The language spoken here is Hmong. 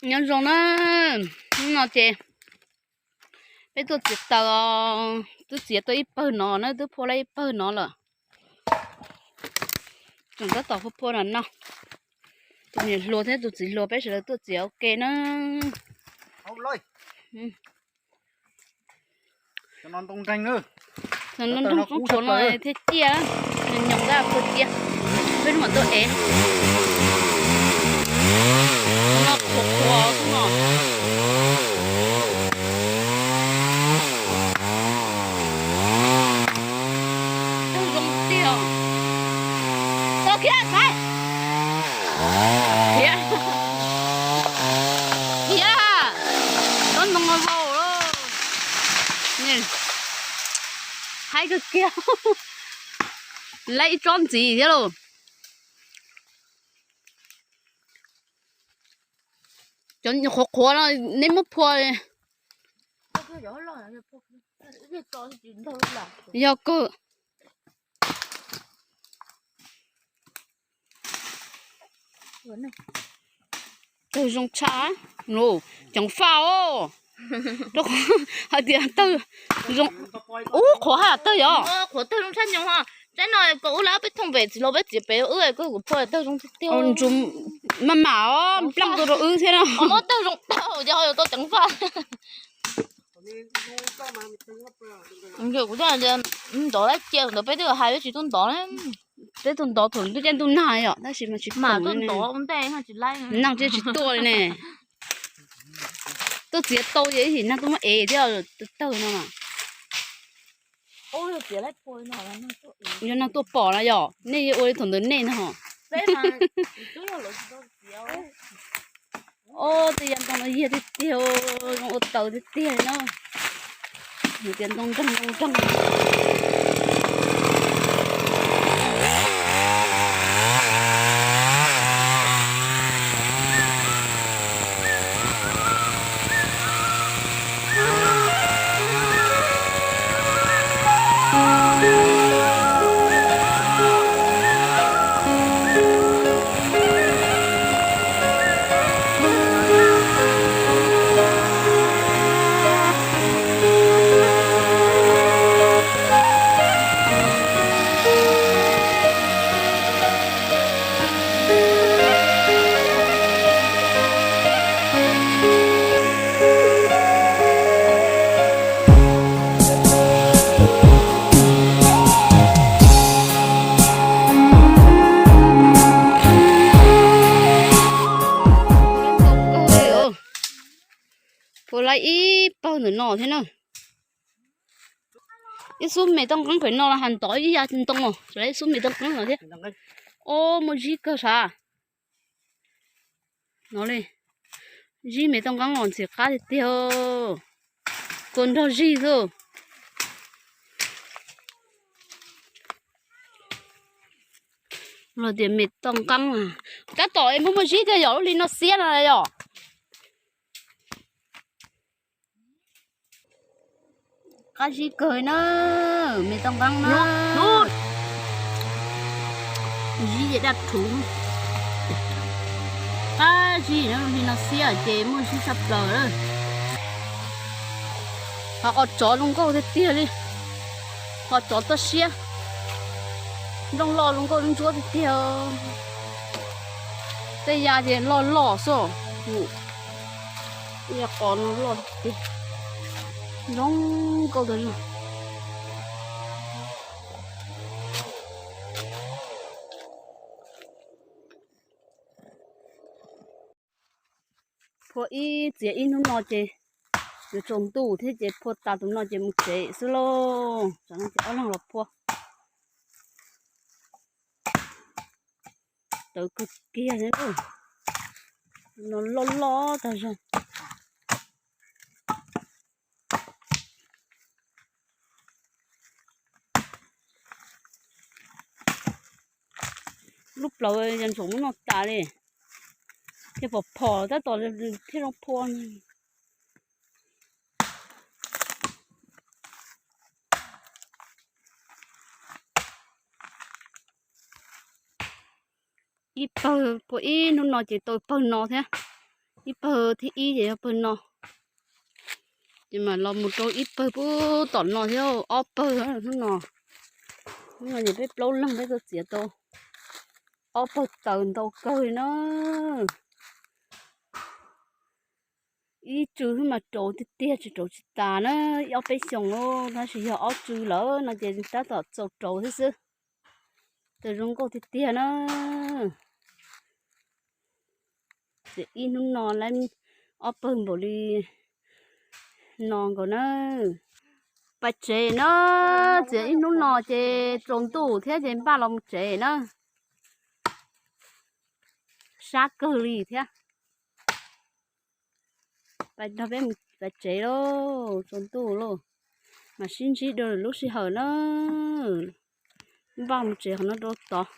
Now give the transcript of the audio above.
Nyob zoo na, hnub no ces peb tuaj txiav taws os, twb txiav tau ib pawg no na, twb phua lawm ib pawg no lawm. Tseem tab tom phua phua no no. Tus niam hluas thiab tus txiv hluas peb sawv daws tuaj txiav ua ke na. Ntoo ntoo tshuav no thiab ciaj, nyoos tab phua ciaj. Peb mam tuaj ev. No qhuav qhuav no. Tawg zoo tiag. Tau khiav Xaiv. Khiav. Khiav. Tsob ntoo vau lawm. Haib kawg kiag. Lawv ib tsob ntxiv thiab lauj. Cov qhuav qhuav no neb muab phua. Yog kawg. Tawg zoo tshaj. Ceev faj os. Hais tias tawg zoo. Ub, qhuav haj tawg yom. Qhuav tawg zoo tshaj nyoos. Tsaib no kom wb lawv peb thooj pem txiv los peb txiav pem wb, koj kuv phua tawg zoo tiag tiag. Ntsum maj mam os, npleej tuaj rau wb thiab no. Muab tawg zoo tau ces ho yuav tau ceev faj. Kuv ntov lawm cia ntawd peb twb hais peb tsis tuaj ntov na. Peb tuaj ntov thaum ntuj caij ntuj nag yom, tab sis mas tsis mam tuaj ntov ua ntej tsis laib, nag tsis tuaj li ne. Tuaj txiav tau ces ib sim nag tuaj muab ev thiab tawg no. Yog nag tuaj pom na yom, nej yuav ua li thaum ntawd nej no. Os, tej yav ntoo no yog tiag tiag, zoo ua taws tiag tiag na. Nws tias ntoo nroog ntoo nroog. Puas laib ib pawg ntawm no thiab na. Ib xub me tooj qeeb pem no los has ntov ib yam ntoo os, ib xub me tooj qeeb no thiab. Ob, muaj zib kawg sav. No li, zib me tooj qeeb los ntxim qab tiag tiag, kua nrog zig xwb. Los tias me tooj qeeb, tab tom es muaj muaj zib tiag yom, lub hli no xiab no yom. Qab zib kawg na, me tooj qeeb na. Zib ces daj rhuv. Qab zib na, li no xiab ces muaj zib tshaj plaws. Ho qos tsov zoo nkauj tiag tiag li. Qos tsov toj siab. Nrooj loj zoo nkauj ntsuab tiag tiag. Tej ya ces loj loj xwb. Tej ya qos no loj tiag. Zoo nkauj tag zog. Phua ib txiav ib hnub no ces yuav tsaus ntuj thiab ces phua tas tus no ces mus tsev xwb lauj. Tsam no ces ob leeg los phua. Tawv kawg kiag, no loj loj tag zog. Lub plaws yog ntsaum muab noj tas li. Thiaj phom phom tab tom thiaj zoo phua. Ib pawg, puas ib hnub no ces tau pawg no thiab. Ib pawg thib ib ces yog pawg no, ces mam los mus rau ib pawg pub tom no thiab ob pawg hnub no. Hnub no ces peb plaub leeg peb tau txiav tau ob pawg taws ntau kawg li na. Ib tsw xwb mas rauv tiag tiag tsis rauv tsis tas na, ob peb xyoos tab sis yog ob tsw lawm no ces tab tom txaus rauv thiab xwb. Taws zoo nkauj tiag tiag na. Ces ib hnub no lawv ob pawg npaum li no nkaus na. Pais tsev na, txiav ib hnub no ces tsaus ntuj thiab ces npaj los mus tsev na. Sab kawg li thiab. Pais nrog peb mus pais tsev lauj, tsaus ntuj lauj. Mas sib ntsib dua lwm lub sij hawm na. Npaj mus tsev qhov no rau tod.